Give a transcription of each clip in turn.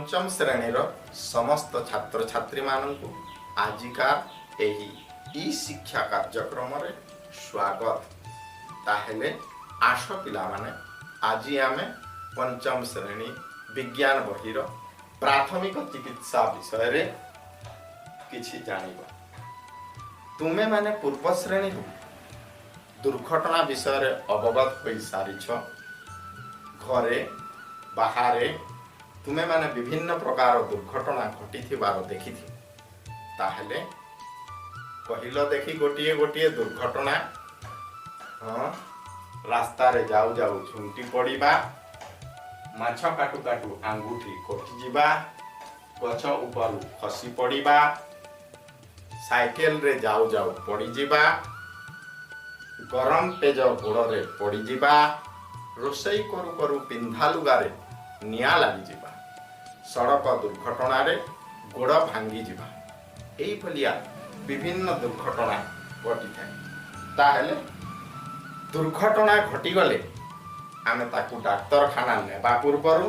ପଞ୍ଚମ ଶ୍ରେଣୀର ସମସ୍ତ ଛାତ୍ରଛାତ୍ରୀମାନଙ୍କୁ ଆଜିକା ଏହି ଇ ଶିକ୍ଷା କାର୍ଯ୍ୟକ୍ରମରେ ସ୍ୱାଗତ। ତାହେଲେ ଆସ ପିଲାମାନେ, ଆଜି ଆମେ ପଞ୍ଚମ ଶ୍ରେଣୀ ବିଜ୍ଞାନ ବହିର ପ୍ରାଥମିକ ଚିକିତ୍ସା ବିଷୟରେ କିଛି ଜାଣିବା। ତୁମେମାନେ ପୂର୍ବ ଶ୍ରେଣୀରୁ ଦୁର୍ଘଟଣା ବିଷୟରେ ଅବଗତ ହୋଇସାରିଛ। ଘରେ ବାହାରେ ତୁମେମାନେ ବିଭିନ୍ନ ପ୍ରକାର ଦୁର୍ଘଟଣା ଘଟିଥିବାର ଦେଖିଥିବ। ତାହେଲେ କହିଲ ଦେଖି ଗୋଟିଏ ଗୋଟିଏ ଦୁର୍ଘଟଣା। ହଁ, ରାସ୍ତାରେ ଯାଉ ଯାଉ ଝୁଣ୍ଟି ପଡ଼ିବା, ମାଛ କାଟୁ କାଟୁ ଆଙ୍ଗୁଠି କଟିଯିବା, ଗଛ ଉପରୁ ଖସି ପଡ଼ିବା, ସାଇକେଲରେ ଯାଉ ଯାଉ ପଡ଼ିଯିବା, ଗରମ ପେଜ ଗୋଡ଼ରେ ପଡ଼ିଯିବା, ରୋଷେଇ କରୁ କରୁ ପିନ୍ଧା ଲୁଗାରେ ନିଆଁ ଲାଗିଯିବା, ସଡ଼କ ଦୁର୍ଘଟଣାରେ ଗୋଡ଼ ଭାଙ୍ଗିଯିବା, ଏଇଭଳିଆ ବିଭିନ୍ନ ଦୁର୍ଘଟଣା ଘଟିଥାଏ। ତାହେଲେ ଦୁର୍ଘଟଣା ଘଟିଗଲେ ଆମେ ତାକୁ ଡାକ୍ତରଖାନା ନେବା ପୂର୍ବରୁ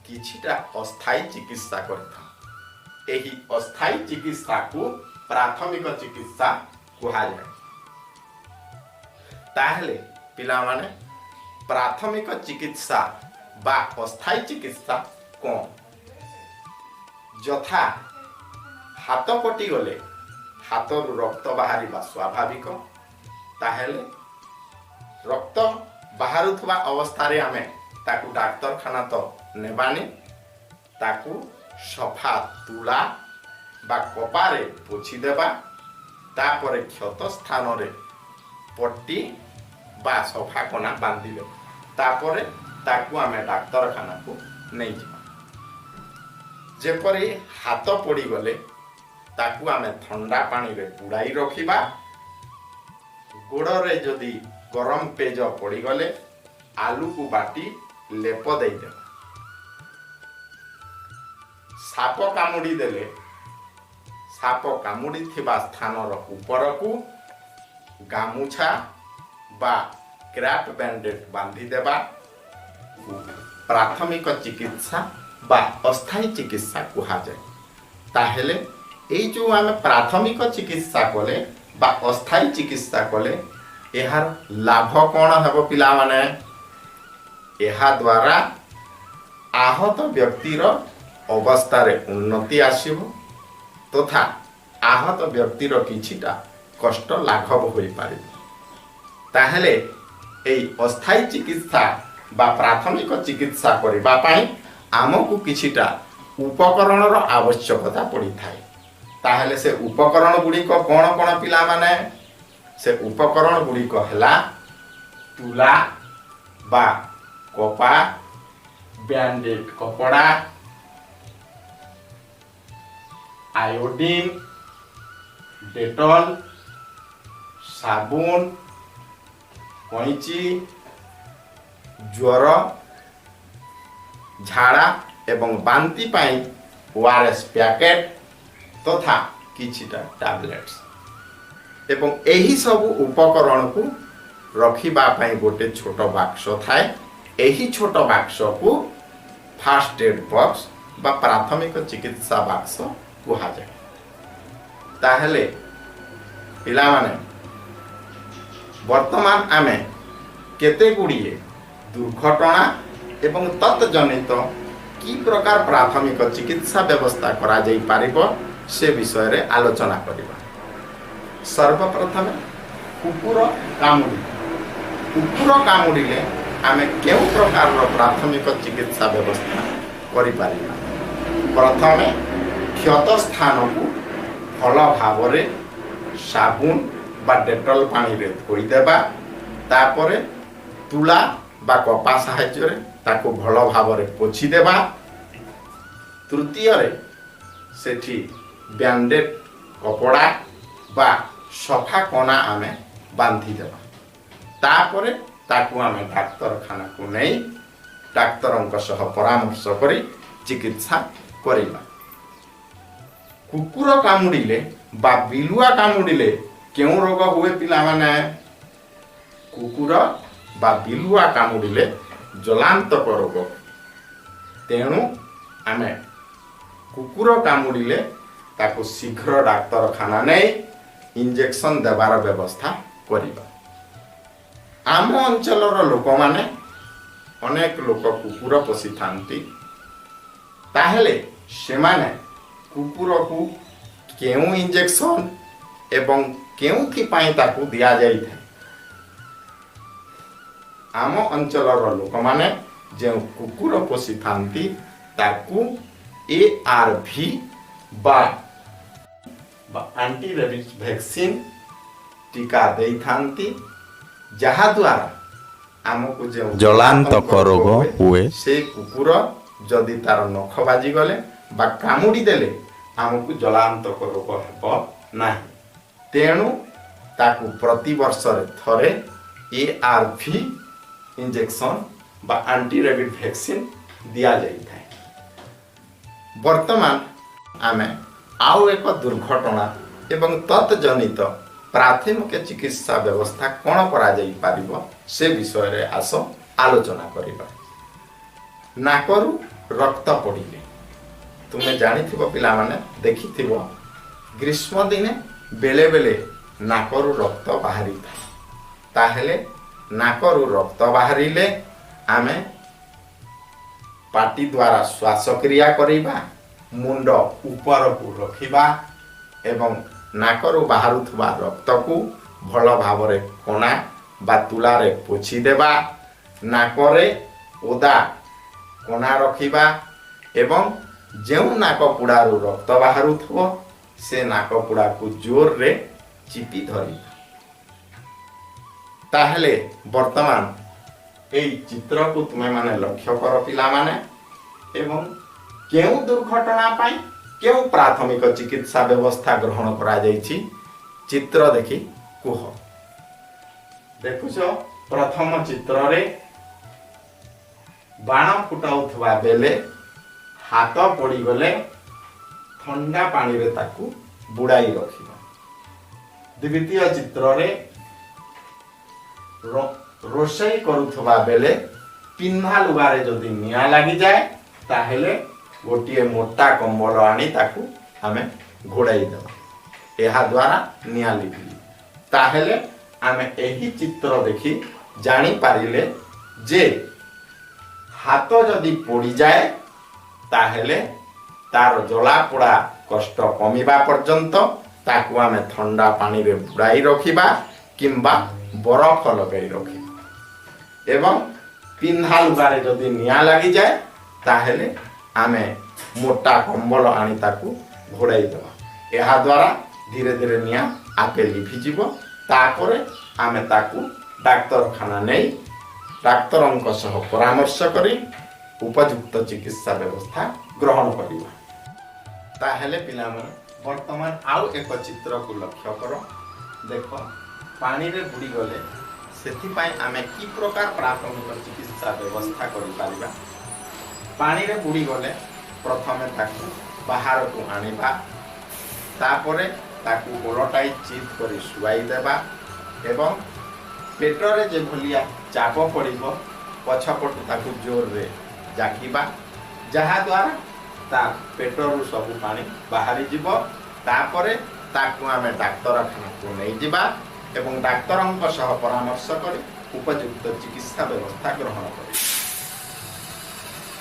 କିଛିଟା ଅସ୍ଥାୟୀ ଚିକିତ୍ସା କରିଥାଉ। ଏହି ଅସ୍ଥାୟୀ ଚିକିତ୍ସାକୁ ପ୍ରାଥମିକ ଚିକିତ୍ସା କୁହାଯାଏ। ତାହେଲେ ପିଲାମାନେ, ପ୍ରାଥମିକ ଚିକିତ୍ସା ବା ଅସ୍ଥାୟୀ ଚିକିତ୍ସା କ'ଣ? ଯଥା ହାତ କଟିଗଲେ ହାତରୁ ରକ୍ତ ବାହାରିବା ସ୍ୱାଭାବିକ। ତାହେଲେ ରକ୍ତ ବାହାରୁଥିବା ଅବସ୍ଥାରେ ଆମେ ତାକୁ ଡାକ୍ତରଖାନା ତ ନେବାନି। ତାକୁ ସଫା ତୁଳା ବା କପାରେ ପୋଛିଦେବା। ତାପରେ କ୍ଷତ ସ୍ଥାନରେ ପଟି ବା ସଫା କନା ବାନ୍ଧିଦେବା। ତାପରେ ତାକୁ ଆମେ ଡାକ୍ତରଖାନାକୁ ନେଇଯିବା। ଯେପରି ହାତ ପୋଡ଼ିଗଲେ ତାକୁ ଆମେ ଥଣ୍ଡା ପାଣିରେ ବୁଡ଼ାଇ ରଖିବା। ଗୋଡ଼ରେ ଯଦି ଗରମ ପେଜ ପଡ଼ିଗଲେ ଆଲୁକୁ ବାଟି ଲେପ ଦେଇଦେବା। ସାପ କାମୁଡ଼ି ଦେଲେ ସାପ କାମୁଡ଼ିଥିବା ସ୍ଥାନର ଉପରକୁ ଗାମୁଛା ବା କ୍ରେପ୍ ବ୍ୟାଣ୍ଡେଜ୍ ବାନ୍ଧିଦେବା ପ୍ରାଥମିକ ଚିକିତ୍ସା ବା ଅସ୍ଥାୟୀ ଚିକିତ୍ସା କୁହାଯାଏ। ତାହେଲେ ଏଇ ଯେଉଁ ଆମେ ପ୍ରାଥମିକ ଚିକିତ୍ସା କଲେ ବା ଅସ୍ଥାୟୀ ଚିକିତ୍ସା କଲେ, ଏହାର ଲାଭ କ'ଣ ହେବ ପିଲାମାନେ? ଏହାଦ୍ୱାରା ଆହତ ବ୍ୟକ୍ତିର ଅବସ୍ଥାରେ ଉନ୍ନତି ଆସିବ ତଥା ଆହତ ବ୍ୟକ୍ତିର କିଛିଟା କଷ୍ଟ ଲାଘବ ହୋଇପାରିବ। ତାହେଲେ ଏଇ ଅସ୍ଥାୟୀ ଚିକିତ୍ସା ବା ପ୍ରାଥମିକ ଚିକିତ୍ସା କରିବା ପାଇଁ ଆମକୁ କିଛିଟା ଉପକରଣର ଆବଶ୍ୟକତା ପଡ଼ିଥାଏ। ତାହେଲେ ସେ ଉପକରଣ ଗୁଡ଼ିକ କ'ଣ କ'ଣ ପିଲାମାନେ? ସେ ଉପକରଣ ଗୁଡ଼ିକ ହେଲା ତୁଲା ବା କପା, ବ୍ୟାଣ୍ଡେଡ୍ କପଡ଼ା, ଆୟୋଡିନ୍, ଡେଟଲ, ସାବୁନ, କଇଁଚି, ଜ୍ୱର, ଝାଡ଼ା ଏବଂ ବାନ୍ତି ପାଇଁ ଓଆରଏସ୍ ପ୍ୟାକେଟ୍ ତଥା କିଛିଟା ଟ୍ୟାବଲେଟ୍ସ ଏବଂ ଏହି ସବୁ ଉପକରଣକୁ ରଖିବା ପାଇଁ ଗୋଟେ ଛୋଟ ବାକ୍ସ ଥାଏ। ଏହି ଛୋଟ ବାକ୍ସକୁ ଫାଷ୍ଟ ଏଡ୍ ବକ୍ସ ବା ପ୍ରାଥମିକ ଚିକିତ୍ସା ବାକ୍ସ କୁହାଯାଏ। ତାହେଲେ ପିଲାମାନେ, ବର୍ତ୍ତମାନ ଆମେ କେତେ ଗୁଡ଼ିଏ ଦୁର୍ଘଟଣା ଏବଂ ତତ୍ଜନିତ କି ପ୍ରକାର ପ୍ରାଥମିକ ଚିକିତ୍ସା ବ୍ୟବସ୍ଥା କରାଯାଇପାରିବ, ସେ ବିଷୟରେ ଆଲୋଚନା କରିବା। ସର୍ବପ୍ରଥମେ କୁକୁର କାମୁଡ଼ି। କୁକୁର କାମୁଡ଼ିଲେ ଆମେ କେଉଁ ପ୍ରକାରର ପ୍ରାଥମିକ ଚିକିତ୍ସା ବ୍ୟବସ୍ଥା କରିପାରିବା? ପ୍ରଥମେ କ୍ଷତ ସ୍ଥାନକୁ ଭଲ ଭାବରେ ସାବୁନ ବା ଡେଟଲ ପାଣିରେ ଧୋଇଦେବା। ତାପରେ ତୁଳା ବା କପା ସାହାଯ୍ୟରେ ତାକୁ ଭଲ ଭାବରେ ପୋଛିଦେବା। ତୃତୀୟରେ ସେଠି ବ୍ୟାଣ୍ଡେଡ୍ କପଡ଼ା ବା ସଫା କନା ଆମେ ବାନ୍ଧିଦେବା। ତାପରେ ତାକୁ ଆମେ ଡାକ୍ତରଖାନାକୁ ନେଇ ଡାକ୍ତରଙ୍କ ସହ ପରାମର୍ଶ କରି ଚିକିତ୍ସା କରିବା। କୁକୁର କାମୁଡ଼ିଲେ ବା ବିଲୁଆ କାମୁଡ଼ିଲେ କେଉଁ ରୋଗ ହୁଏ ପିଲାମାନେ? କୁକୁର ବା ବିଲୁଆ କାମୁଡ଼ିଲେ ଜଳାନ୍ତକ ରୋଗ। ତେଣୁ ଆମେ କୁକୁର କାମୁଡ଼ିଲେ ତାକୁ ଶୀଘ୍ର ଡାକ୍ତରଖାନା ନେଇ ଇଞ୍ଜେକ୍ସନ୍ ଦେବାର ବ୍ୟବସ୍ଥା କରିବା। ଆମ ଅଞ୍ଚଳର ଲୋକମାନେ, ଅନେକ ଲୋକ କୁକୁର ପୋଷିଥାନ୍ତି। ତାହେଲେ ସେମାନେ କୁକୁରକୁ କେଉଁ ଇଞ୍ଜେକ୍ସନ୍ ଏବଂ କେଉଁଥିପାଇଁ ତାକୁ ଦିଆଯାଇଥାଏ? ଆମ ଅଞ୍ଚଳର ଲୋକମାନେ ଯେଉଁ କୁକୁର ପୋଷିଥାନ୍ତି, ତାକୁ ARV ବା ଆଣ୍ଟି ରେବିଜ୍ ଭ୍ୟାକ୍ସିନ୍ ଟୀକା ଦେଇଥାନ୍ତି, ଯାହାଦ୍ୱାରା ଆମକୁ ଯେଉଁ ଜଳାନ୍ତକ ରୋଗ ହୁଏ, ସେ କୁକୁର ଯଦି ତାର ନଖ ବାଜିଗଲେ ବା କାମୁଡ଼ି ଦେଲେ ଆମକୁ ଜଳାନ୍ତକ ରୋଗ ହେବ ନାହିଁ। ତେଣୁ ତାକୁ ପ୍ରତିବର୍ଷରେ ଥରେ ARV injection ବା ଆଣ୍ଟି ରେବିଡ୍ ଭ୍ୟାକ୍ସିନ୍ ଦିଆଯାଇଥାଏ। ବର୍ତ୍ତମାନ ଆମେ ଆଉ ଏକ ଦୁର୍ଘଟଣା ଏବଂ ତତ୍ଜନିତ ପ୍ରାଥମିକ ଚିକିତ୍ସା ବ୍ୟବସ୍ଥା କ'ଣ କରାଯାଇପାରିବ, ସେ ବିଷୟରେ ଆସ ଆଲୋଚନା କରିବା। ନାକରୁ ରକ୍ତ ପଡ଼ିଲେ, ତୁମେ ଜାଣିଥିବ ପିଲାମାନେ, ଦେଖିଥିବ, ଗ୍ରୀଷ୍ମ ଦିନେ ବେଳେ ବେଳେ ନାକରୁ ରକ୍ତ ବାହାରିଥାଏ। ତାହେଲେ ନାକରୁ ରକ୍ତ ବାହାରିଲେ ଆମେ ପାଟି ଦ୍ୱାରା ଶ୍ୱାସକ୍ରିୟା କରିବା, ମୁଣ୍ଡ ଉପରକୁ ରଖିବା ଏବଂ ନାକରୁ ବାହାରୁଥିବା ରକ୍ତକୁ ଭଲ ଭାବରେ କନା ବା ତୁଲାରେ ପୋଛିଦେବା। ନାକରେ ଓଦା କନା ରଖିବା ଏବଂ ଯେଉଁ ନାକ ପୁଡ଼ାରୁ ରକ୍ତ ବାହାରୁଥିବ, ସେ ନାକ ପୁଡ଼ାକୁ ଜୋରରେ ଚିପି ଧରିବା। ତାହେଲେ ବର୍ତ୍ତମାନ ଏଇ ଚିତ୍ରକୁ ତୁମେମାନେ ଲକ୍ଷ୍ୟ କର ପିଲାମାନେ, ଏବଂ କେଉଁ ଦୁର୍ଘଟଣା ପାଇଁ କେଉଁ ପ୍ରାଥମିକ ଚିକିତ୍ସା ବ୍ୟବସ୍ଥା ଗ୍ରହଣ କରାଯାଇଛି, ଚିତ୍ର ଦେଖି କୁହ। ଦେଖୁଛ, ପ୍ରଥମ ଚିତ୍ରରେ ବାଣ ଫୁଟାଉଥିବା ବେଳେ ହାତ ପଡ଼ିଗଲେ ଥଣ୍ଡା ପାଣିରେ ତାକୁ ବୁଡ଼ାଇ ରଖିବା। ଦ୍ୱିତୀୟ ଚିତ୍ରରେ ରୋଷେଇ କରୁଥିବା ବେଳେ ପିନ୍ଧା ଲୁଗାରେ ଯଦି ନିଆଁ ଲାଗିଯାଏ, ତାହେଲେ ଗୋଟିଏ ମୋଟା କମ୍ବଳ ଆଣି ତାକୁ ଆମେ ଘୋଡ଼ାଇ ଦେବା। ଏହାଦ୍ୱାରା ନିଆଁ ଲିଭିଯିବ। ତାହେଲେ ଆମେ ଏହି ଚିତ୍ର ଦେଖି ଜାଣିପାରିଲେ ଯେ ହାତ ଯଦି ପୋଡ଼ିଯାଏ, ତାହେଲେ ତାର ଜଳାପୋଡ଼ା କଷ୍ଟ କମିବା ପର୍ଯ୍ୟନ୍ତ ତାକୁ ଆମେ ଥଣ୍ଡା ପାଣିରେ ବୁଡ଼ାଇ ରଖିବା କିମ୍ବା ବରଫ ଲଗାଇ ରଖିବା ଏବଂ ପିନ୍ଧା ଲୁଗାରେ ଯଦି ନିଆଁ ଲାଗିଯାଏ, ତାହେଲେ ଆମେ ମୋଟା କମ୍ବଳ ଆଣି ତାକୁ ଘୋଡ଼ାଇ ଦେବା। ଏହାଦ୍ୱାରା ଧୀରେ ଧୀରେ ନିଆଁ ଆପେ ଲିଭିଯିବ। ତାପରେ ଆମେ ତାକୁ ଡାକ୍ତରଖାନା ନେଇ ଡାକ୍ତରଙ୍କ ସହ ପରାମର୍ଶ କରି ଉପଯୁକ୍ତ ଚିକିତ୍ସା ବ୍ୟବସ୍ଥା ଗ୍ରହଣ କରିବା। ତାହେଲେ ପିଲାମାନେ, ବର୍ତ୍ତମାନ ଆଉ ଏକ ଚିତ୍ରକୁ ଲକ୍ଷ୍ୟ କର। ଦେଖ, ପାଣିରେ ବୁଡ଼ିଗଲେ ସେଥିପାଇଁ ଆମେ କି ପ୍ରକାର ପ୍ରାଥମିକ ଚିକିତ୍ସା ବ୍ୟବସ୍ଥା କରିପାରିବା? ପାଣିରେ ବୁଡ଼ିଗଲେ ପ୍ରଥମେ ତାକୁ ବାହାରକୁ ଆଣିବା, ତାପରେ ତାକୁ ଓଲଟାଇ ଚିତ୍ କରି ଶୁଆଇ ଦେବା ଏବଂ ପେଟରେ ଯେଭଳିଆ ଚାପ ପଡ଼ିବ, ପଛପଟୁ ତାକୁ ଜୋରରେ ଜାକିବା, ଯାହାଦ୍ୱାରା ତା ପେଟରୁ ସବୁ ପାଣି ବାହାରିଯିବ। ତାପରେ ତାକୁ ଆମେ ଡାକ୍ତରଖାନାକୁ ନେଇଯିବା ଏବଂ ଡାକ୍ତରଙ୍କ ସହ ପରାମର୍ଶ କରି ଉପଯୁକ୍ତ ଚିକିତ୍ସା ବ୍ୟବସ୍ଥା ଗ୍ରହଣ କରିବା।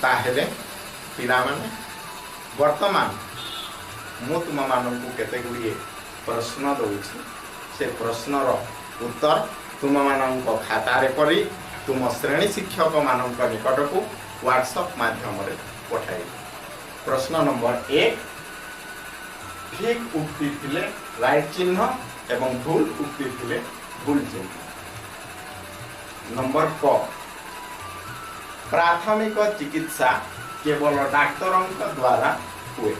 ତାହେଲେ ପିଲାମାନେ, ବର୍ତ୍ତମାନ ମୁଁ ତୁମମାନଙ୍କୁ କେତେ ଗୁଡ଼ିଏ ପ୍ରଶ୍ନ ଦେଉଛି। ସେ ପ୍ରଶ୍ନର ଉତ୍ତର ତୁମମାନଙ୍କ ଖାତାରେ କରି ତୁମ ଶ୍ରେଣୀ ଶିକ୍ଷକମାନଙ୍କ ନିକଟକୁ ହ୍ୱାଟ୍ସଆପ୍ ମାଧ୍ୟମରେ ପଠାଇବ। ପ୍ରଶ୍ନ ନମ୍ବର 1। ଠିକ୍ ଉକ୍ତି ଥିଲେ ରାଇଟ୍ ଚିହ୍ନ ଏବଂ ଭୁଲ ଉକ୍ତି ଥିଲେ ଭୁଲ ଚିହ୍ନ। ନମ୍ବର କ, ପ୍ରାଥମିକ ଚିକିତ୍ସା କେବଳ ଡାକ୍ତରଙ୍କ ଦ୍ୱାରା ହୁଏ।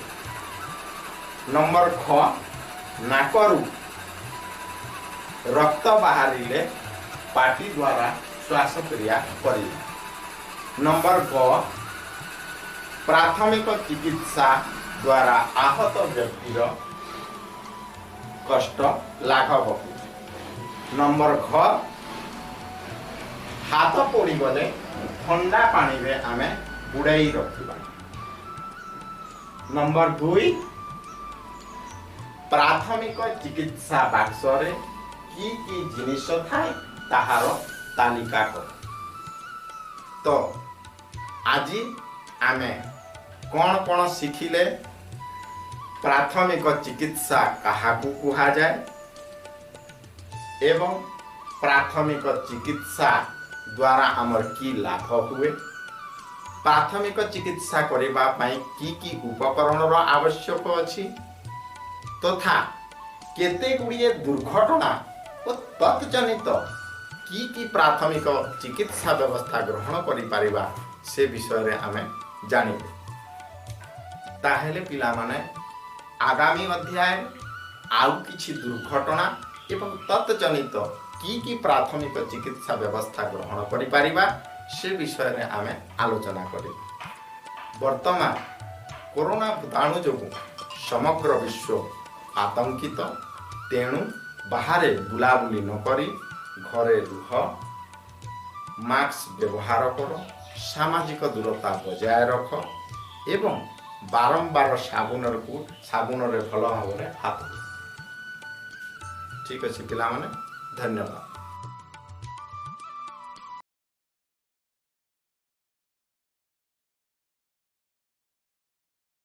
ନମ୍ବର ଖ, ନାକରୁ ରକ୍ତ ବାହାରିଲେ ପାଟି ଦ୍ୱାରା ଶ୍ୱାସକ୍ରିୟା କରିବା। ନମ୍ବର ଗ, ପ୍ରାଥମିକ ଚିକିତ୍ସା ଦ୍ୱାରା ଆହତ ବ୍ୟକ୍ତିର କଷ୍ଟ ଲାଘବ ହୁଏ। ନମ୍ବର ଘ, ହାତ ପୋଡ଼ିଗଲେ ଥଣ୍ଡା ପାଣିରେ ଆମେ ବୁଡ଼ାଇ ରଖିବା। ନମ୍ବର 2, ପ୍ରାଥମିକ ଚିକିତ୍ସା ବାକ୍ସରେ କି କି ଜିନିଷ ଥାଏ ତାହାର ତାଲିକା କର। ତ ଆଜି ଆମେ କ'ଣ କ'ଣ ଶିଖିଲେ? ପ୍ରାଥମିକ ଚିକିତ୍ସା କାହାକୁ କୁହାଯାଏ ଏବଂ ପ୍ରାଥମିକ ଚିକିତ୍ସା ଦ୍ୱାରା ଆମର କି ଲାଭ ହୁଏ, ପ୍ରାଥମିକ ଚିକିତ୍ସା କରିବା ପାଇଁ କି କି ଉପକରଣର ଆବଶ୍ୟକ ଅଛି, ତଥା କେତେ ଗୁଡ଼ିଏ ଦୁର୍ଘଟଣା ଓ ତତ୍ଜନିତ କି କି ପ୍ରାଥମିକ ଚିକିତ୍ସା ବ୍ୟବସ୍ଥା ଗ୍ରହଣ କରିପାରିବା, ସେ ବିଷୟରେ ଆମେ ଜାଣିଲେ। ତାହେଲେ ପିଲାମାନେ, ଆଗାମୀ ଅଧ୍ୟାୟରେ ଆଉ କିଛି ଦୁର୍ଘଟଣା ଏବଂ ତତ୍ଜନିତ କି କି ପ୍ରାଥମିକ ଚିକିତ୍ସା ବ୍ୟବସ୍ଥା ଗ୍ରହଣ କରିପାରିବା, ସେ ବିଷୟରେ ଆମେ ଆଲୋଚନା କରିବା। ବର୍ତ୍ତମାନ କରୋନା ଭୂତାଣୁ ଯୋଗୁଁ ସମଗ୍ର ବିଶ୍ୱ ଆତଙ୍କିତ। ତେଣୁ ବାହାରେ ବୁଲାବୁଲି ନ କରି ଘରେ ରୁହ, ମାସ୍କ ବ୍ୟବହାର କର, ସାମାଜିକ ଦୂରତା ବଜାୟ ରଖ ଏବଂ ବାରମ୍ବାର ସାବୁନରେ ଭଲ ଭାବରେ ହାତ ଧୋ। ଠିକ୍ ଅଛି ପିଲାମାନେ, ଧନ୍ୟବାଦ।